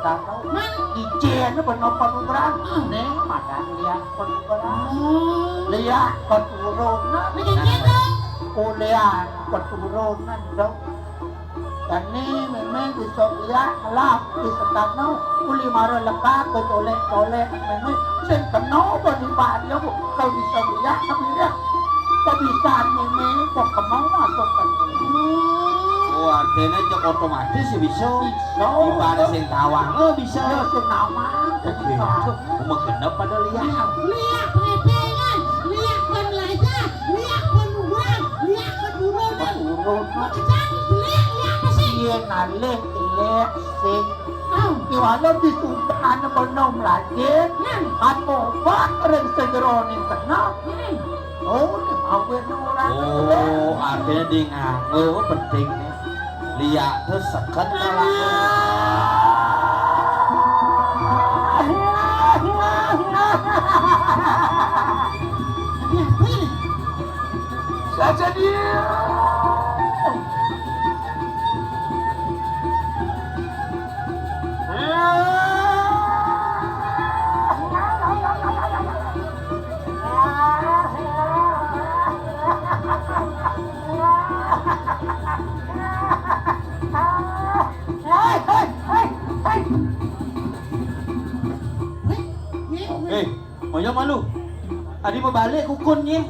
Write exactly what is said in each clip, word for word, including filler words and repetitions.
Ijén bana panugrahan. Né madan liak panugrahan. Oh. Liak keturunan. Begitu. Ulian keturunan, dong. Dadi mémé bisa liak ngelap di setana, uli mara lekad becolek-colek mémé. Sing kena panibahan ya, Bu. Kalau bisa liak, tapi liak. Kebisan mémé kok kemau masuk ke sini. Oh, artinya cek otomatis ya bisa. Bisa. Ibarat sing tawang, oh, bisa. Ya, sing tawang. Oke. Umur genep pada liak. Liak pengepengan, liak penlajah, liak penurang, liak keturunan. Keturunan. Macam liak, liak apa sih? Iya, ngalih, liak, sing. Oh. Di mana di sumpah anak benom lagi? Hmm. Kan obat ring sejeroning kena. Hmm. Oh, ni awet orang. Oh, artinya di nganggo penting nih. Liak tuh seket kalau Saja dia. Eh, Moyo malu. Adi mau balik kukunnya.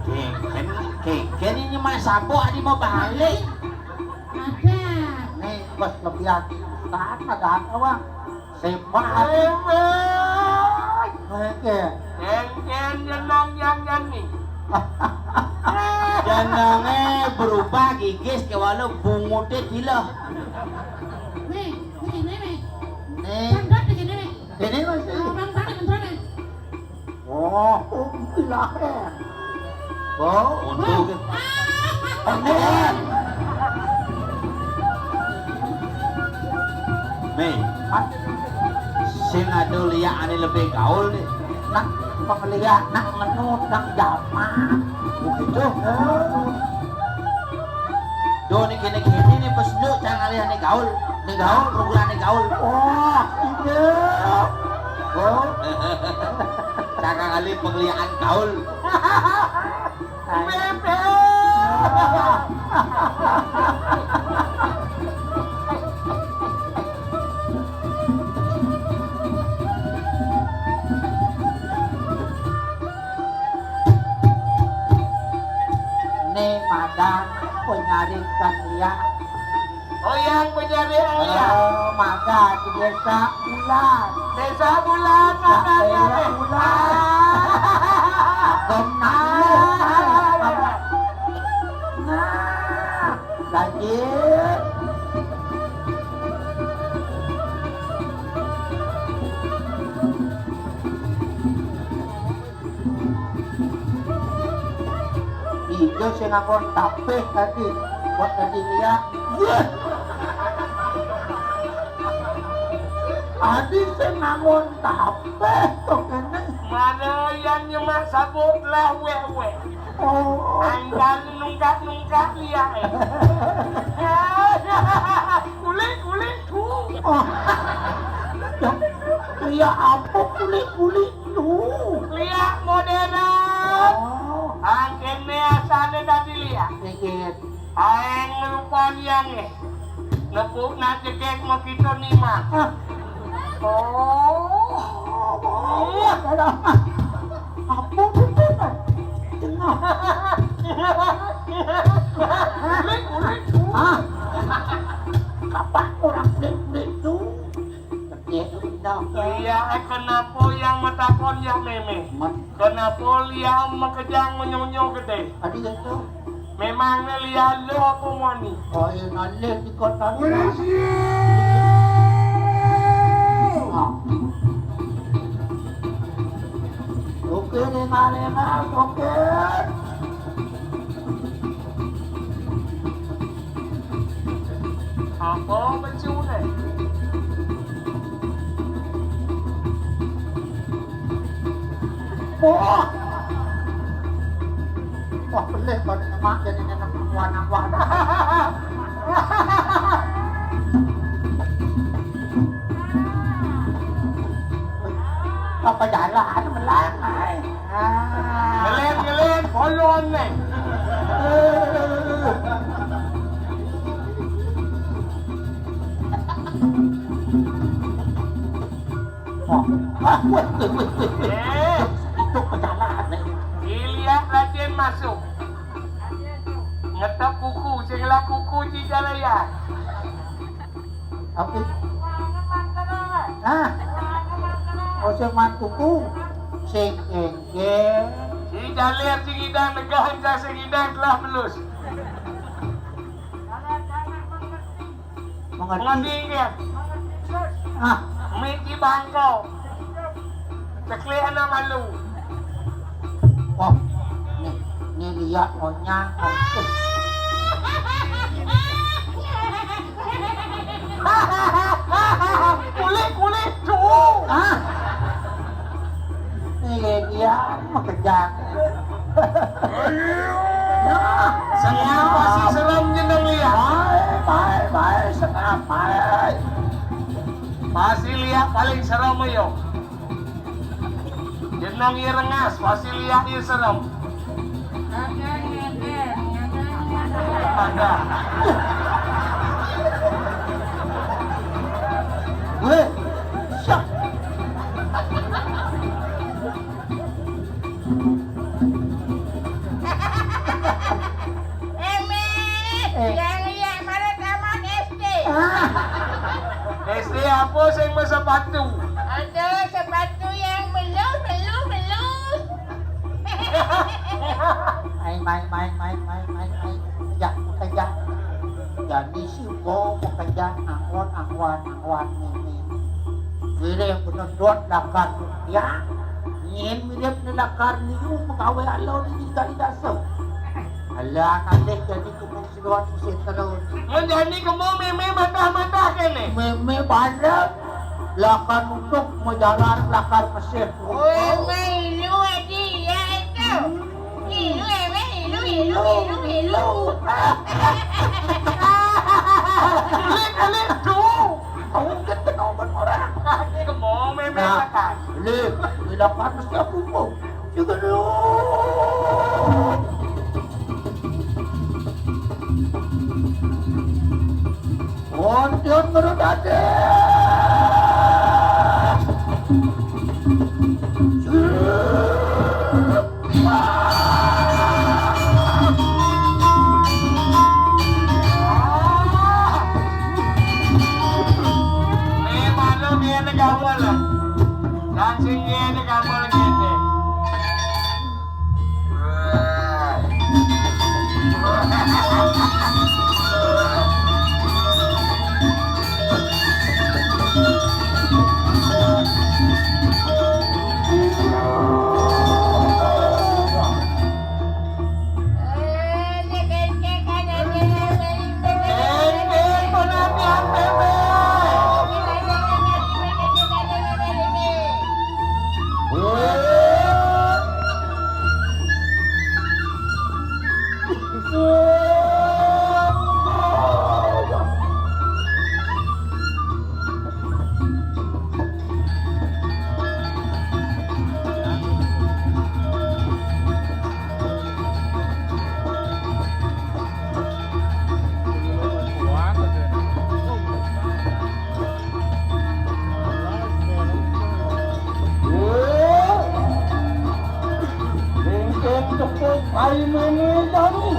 Keken, keken ini mah sabo adi mau balik. Ada. Nih, bos lebih hati. Tahan ada apa, Bang? Sembah hati. Keken. Keken jenang yang jani. Jenangnya berubah gigis ke walau bungutnya gila. Nih, nih, nih, nih. Nih. Tandot di sini, nih. Ini masih. Oh, Bang, tarik kontrolnya. Oh, oh, gila, eh. Oh, untuk. Ini. Nih, sing ada liak ane lebih gaul nih. Nak pemeliak, nak ngenut, nak jaman. Begitu. Do, ni kene kene ni pas do cang alih ni gaul. Ni gaul, perguruan ni gaul. Oh, iya. Oh. Cang alih pengliakan gaul. Bebe. Né madan penyarikan liak. Oh, yang penyarikan liak. Oh, madan di Desa Bulan. Desa Bulan, madan. Desa Bulan. Nah, nah, nah. Nah, lagi. Ijo sing nganggo tapih tadi. Buat tadi liak. Yeh. Adi sing nganggo tapih to kene. Mana yang nyemak sabut lah wek-wek. Oh. Anggal nungkak-nungkak liak, eh. Kulit, kulit, ku. Oh. Liak apa kulit-kulit? Tuh. Liak modern. Oh. Angkene asane dadi liak. Dikit. Aeng rupa liange. Nepuk nak jegek mau kita nima. Ah. Oh. Oh, ada. Apa tu? Tengah. Kulit, kulit. Ah. Apa orang kulit-kulit tu? Iya, iya, eh, kenapa yang matakon ya mémé? Mat. Kenapa liak makejang menyonyo gedé? Adi itu. Memangnya liak lo apa mani? Oh, iya, ngalih di kota. Polisi! Ah. Oke, lima, lima, oke. Apa mencune? Wah. Wah, pelih balik nyemak jadi nenek perempuan apa? Aneh. Oh. Ah, weh, weh, weh, weh, weh. Eh. Itu pejalan, eh. Dilihat Raden masuk. Ngetop kuku, segelah kuku di jalaya. Apa? Ah. Oh, sing mantuku. Sing kengkeng. Di jalir sing idang negah, sing idang telah belus. Mengerti. Mengerti, ya? Ah. Mik di bangkau. Ceklik anak malu. Wah, ni, ni lihat monyang. Kulit, kulit, tuh. Ah. Ni lihat mah kejang. Nah, sengap pasti serem jeneng lihat. Baik, baik, baik, sengap, baik. Pasti lihat paling serem, yo. Jeneng ieu rengas, pasti lihat ieu serem. Ada. Weh, siap. Eme, eh. Yang lihat mana tamat S D? Ah. S D apa sing bersepatu? Ada sepatu yang belus, belus, belus. Main, main, main, main, main, main, main. Kejap, kejap. Jadi si Bo bekerja angwan, angwan, angwan ni, ni. Bila yang benar dot lakar tu. Ya. Nyen mirip ni lakar ni, you pegawai alo ni di kali dasar. Alah, kalih jadi tukang Menjadi kemo meme madah-madah kene. Meme bandar. Lakan untuk mejaran lakan Mesir. Oi, meme ilu adi, ya itu. Ilu, eme, ilu, ilu, ilu, ilu. Kulit, kulit, tuh. Kau kan kena obat orang. Kemo meme makan. Lih, lakan Mesir pupuk. Juga dulu. Wonten ngrudade. Nih, malu dia negara lah. Dan sing dia negara lagi. Mungkin tepuk kayu ini kami.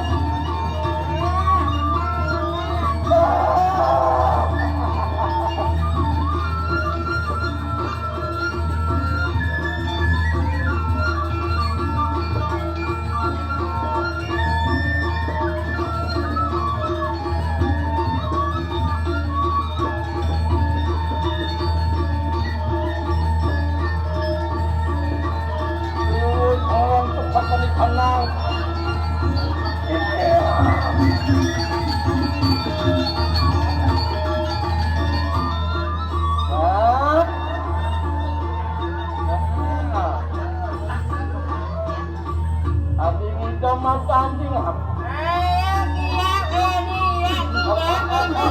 Abdi ngidam mata anjing. Ayo, kieu, kieu, kieu, kieu, kieu.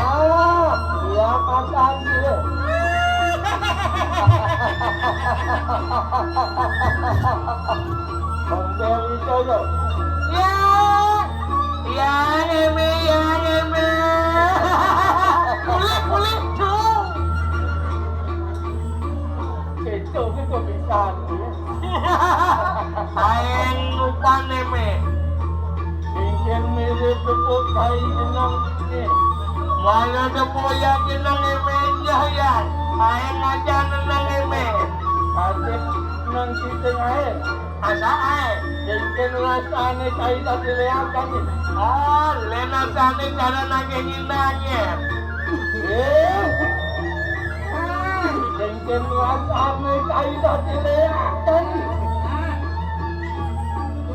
Ah, iya, mata anjing. Memberi Yo, yo. Ya, ya, ngeme, ya, ngeme. Pulih, pulih, cung. Keco, keco pisan. Aeng lupa neme. Mungkin mirip tepuk kai jenang ini. Walau tepuk ya jenang eme jahyan. Aeng aja nenang eme. Kasih nang kita ae. Asa ae. Jengken rasane kai tadi leakan. Ah, lena sane cara nage nginanye. Eh. Jengken rasane kai tadi leakan.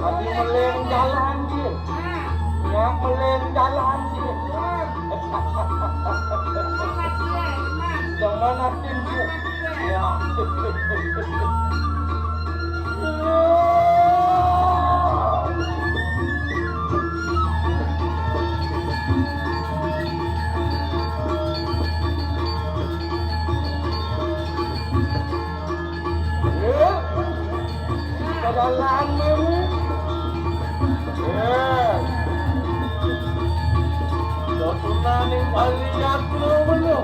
Tadi meleng jalan dia. Ya, meleng jalan dia. Yang mana tim dia? Ya. Kadalaan memu. Eh. Jotunane paliat mulu.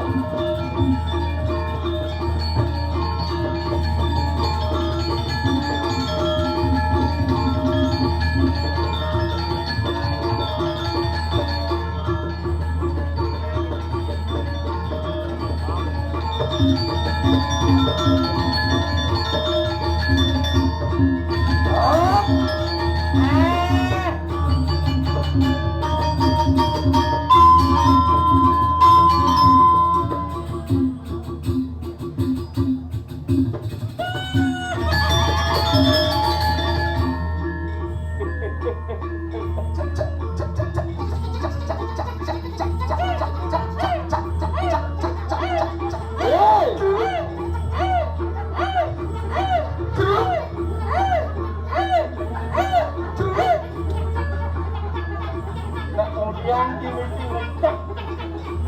Nah, kemudian di meeting ngecek.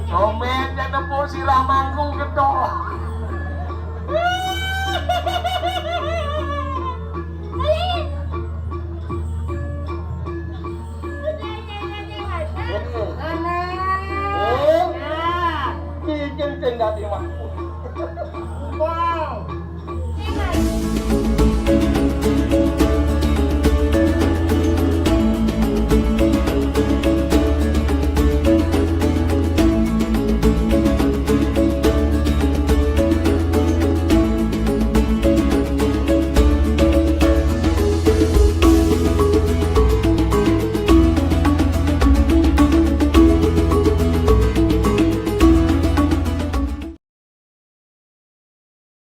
Komen dan tepuk sirah mangku ketok. Bikin sing dadi makmur.